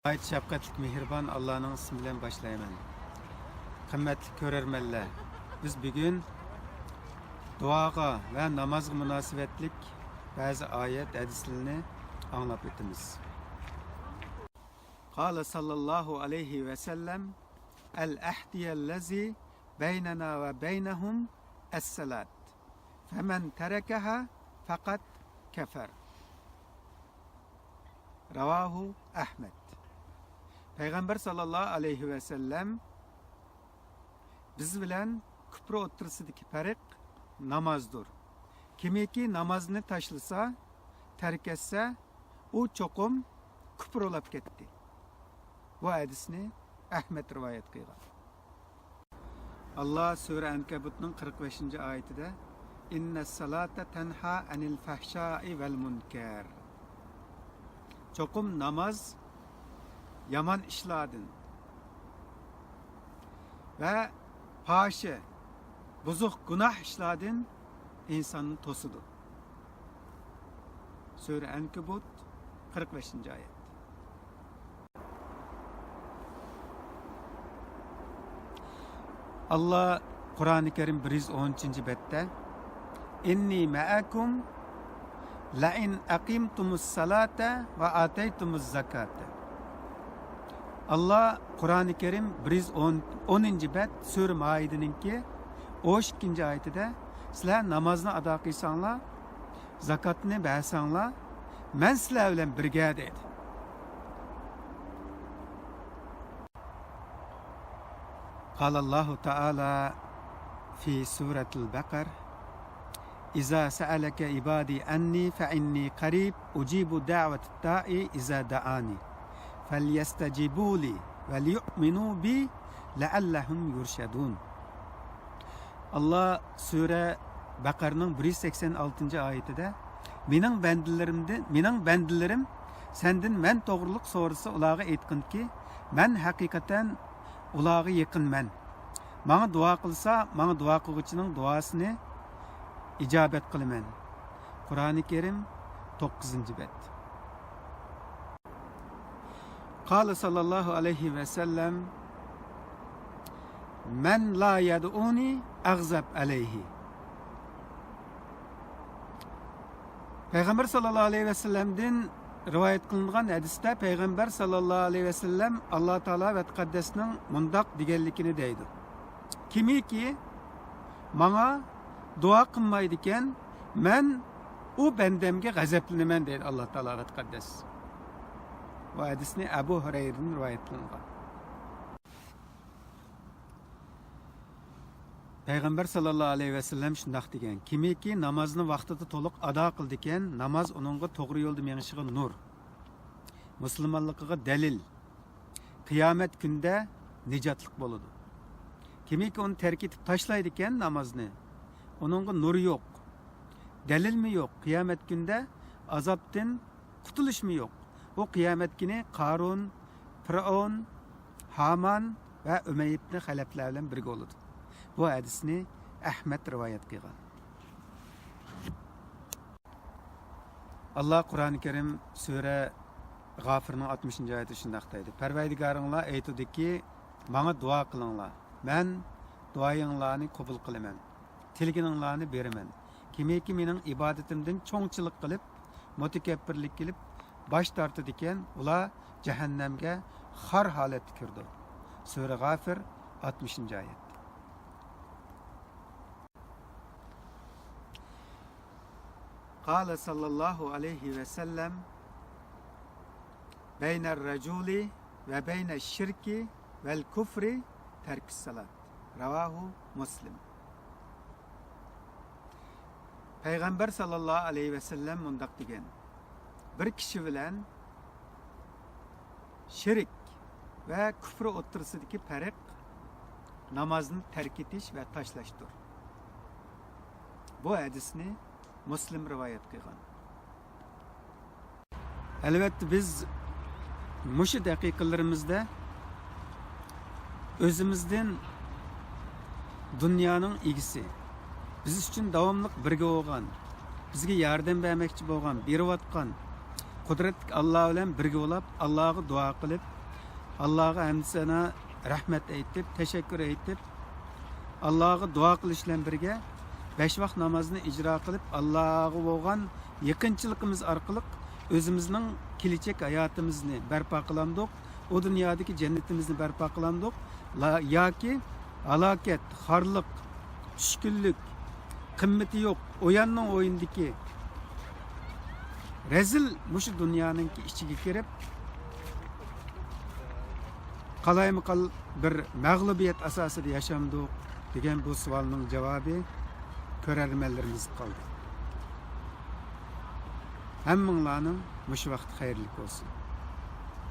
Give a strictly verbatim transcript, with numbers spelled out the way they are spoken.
ناھايىتى شەپقەتلىك، مېھرىبان ئاللانىڭ ئىسمى بىلەن باشلايمەن. قىممەتلىك كۆرەرمەنلەر، بىز بۈگۈن دۇئاغا ۋە نامازغا مۇناسىۋەتلىك بەزى ئايەت ھەدىسلىرىنى ئاڭلاپ ئۆتىمىز. قال صلى الله عليه وسلم: العهد الذي بيننا وبينهم الصلاة، فمن تركها فقد كفر. رواه أحمد. پەيغەمبەر ساللاللاھۇ ئەلەيھى ۋەسەللەم بىز بىلەن كۇپر ئوتتۇرىسىدىكى پەرق نامازدۇر. كىمكى نامازنى تاشلىسا، تەرك ئەتسە، ئۇ چوقۇم كۇپر بولاپ كەتتى. بۇ ھەدىسنى ئەھمەد رىۋايەت قىلغان. ئاللا سۈرە ئەنكەبۇتنىڭ قىرىق بەشىنچى ئايىتىدە: إن الصلاة تنهى عن الفحشاء والمنكر. چوقۇم ناماز يامان ئىشلاردىن ۋە پاھىشە، بۇزۇق، گۇناھ ئىشلاردىن ئىنساننى توسىدۇ. سۈرە ئەنكەبۇت، قىرىق بەشىنچى ئايەت. ئاللا قۇرئانى كەرىم بىر يۈز ئون ئۈچىنچى بەتتە: إني معكم لئن أقمتم الصلاة وآتيتم الزكاة. ئاللا قۇرئانى كەرىم بىر يۈز ئون، ئونىنچى بەت، سۈرە مائىدىنىڭكى ئون ئىككىنچى ئايىتىدە: سىلەر نامازنى ئادا قىلساڭلار، زاكاتنى بەرسەڭلار، مەن سىلەر بىلەن بىرگە، دەيدۇ. قال الله تعالى في سورة البقر: إذا سألك عبادي عني فإني قريب أجيب دعوة الداع إذا دعاني فليستجيبوا لي وليؤمنوا بي لعلهم يرشدون. ئاللا سۈرە بەقەرنىڭ بىر يۈز سەكسەن ئالتىنچى ئايىتىدە: مېنىڭ بەندىلىرىمدىن، مېنىڭ بەندىلىرىم سەندىن مەن توغرۇلۇق سورىسا، ئۇلارغا ئېيتقىنكى، مەن ھەقىقەتەن ئۇلارغا يېقىنمەن. ماڭا دۇئا قىلسا، ماڭا دۇئا قىلغۇچىنىڭ دۇئاسىنى ئىجابەت قىلىمەن. قۇرئانى كەرىم، توققۇزىنچى بەت. قال صلى الله عليه وسلم: من لا يدعوني أغضب عليه. پەيغەمبەر ساللاللاھۇ ئەلەيھى ۋەسەللەمدىن رىۋايەت قىلىنغان ھەدىستە پەيغەمبەر ساللاللاھۇ ئەلەيھى ۋەسەللەم ئاللا تائالا ۋە تەقەددەسنىڭ مۇنداق دېگەنلىكىنى دەيدۇ: كىمكى ماڭا دۇئا قىلمايدىكەن، مەن ئۇ بەندەمگە غەزەپلىنىمەن، دەيدۇ ئاللا تائالا ۋە تەقەددەس. بۇ ھەدىسنى ئەبۇ ھۇرەيرىدىن رىۋايەت قىلىنغان. پەيغەمبەر ساللاللاھۇ ئەلەيھى ۋەسەللەم شۇنداق دېگەن: كىمكى نامازنى ۋاقتىدا تولۇق ئادا قىلىدىكەن، ناماز ئۇنىڭغا توغرا يولدا مېڭىشىغا نۇر، مۇسۇلمانلىقىغا دەلىل، قىيامەت كۈنىدە نىجاتلىق بولىدۇ. كىمكى ئۇنى تەرك ئېتىپ تاشلايدىكەن نامازنى، ئۇنىڭغا نۇر يوق، دەلىلمۇ يوق، قىيامەت كۈنىدە ئازابتىن قۇتۇلۇشمۇ يوق. ئۇ قىيامەت كۈنى قارۇن، پىرئون، ھامان ۋە ئۇمەييە ئىبنى خەلەپلەر بىلەن بىرگە بولىدۇ. بۇ ھەدىسنى ئەھمەد رىۋايەت قىلغان. ئاللا قۇرئانى كەرىم سۈرە غافىرنىڭ ئاتمىشىنچى ئايىتىدە شۇنداق دەيدۇ: پەرۋەردىگارىڭلار ئېيتىدۇكى، ماڭا دۇئا قىلىڭلار، مەن دۇئايىڭلارنى قوبۇل قىلىمەن، تىلىگىنىڭلارنى بېرىمەن. كىمكى مېنىڭ ئىبادىتىمدىن چوڭچىلىق قىلىپ، مۇتەكەببىرلىك قىلىپ باش تارتىدىكەن، ئۇلار جەھەننەمگە خار ھالەتتە كىرىدۇ. سۈرە غافىر، ئاتمىشىنچى ئايەت. قال صلى الله عليه وسلم: بين الرجل وبين الشرك والكفر ترك الصلاة. رواه مسلم. پەيغەمبەر ساللاللاھۇ ئەلەيھى ۋەسەللەم مۇنداق دېگەن: بىر كىشى بىلەن شىرك ۋە كۇفر ئوتتۇرىسىدىكى پەرق نامازنى تەرك ئېتىش ۋە تاشلاشتۇر. بۇ ھەدىسنى مۇسلىم رىۋايەت قىلغان. ئەلۋەتتە، بىز مۇشۇ دەقىقىلىرىمىزدە ئۆزىمىزدىن دۇنيانىڭ ئىگىسى، بىز ئۈچۈن داۋاملىق بىرگە بولغان، بىزگە ياردەم بەرمەكچى بولغان، بېرىۋاتقان، قۇدرەتلىك ئاللا بىلەن بىرگە بولاپ، ئاللاغا دۇئا قىلىپ، ئاللاغا ھەمدۇ سەنا، رەھمەت ئېيتىپ، تەشەككۈر ئېيتىپ، ئاللاغا دۇئا قىلىش بىلەن بىرگە، بەش ۋاق نامازنى ئىجرا قىلىپ، ئاللاغا بولغان يېقىنچىلىقىمىز ئارقىلىق ئۆزىمىزنىڭ كېلىچەك ھاياتىمىزنى بەرپا قىلامدۇق، ئۇ دۇنيادىكى جەننىتىمىزنى بەرپا قىلامدۇق، لا-، ياكى ھالاكەت، خارلىق، چۈشكۈنلۈك، قىممىتى يوق، ئوياننىڭ ئويۇندىكى رەزىل مۇشۇ دۇنيانىڭكى ئىچىگە كىرىپ، قالايمىقان بىر مەغلۇبىيەت ئاساسىدا ياشامدۇق دېگەن بۇ سوئالنىڭ جاۋابى كۆرەرمەنلىرىمىزگە قالدى. ھەممىڭلارنىڭ مۇشۇ ۋاقتى خەيرلىك بولسۇن.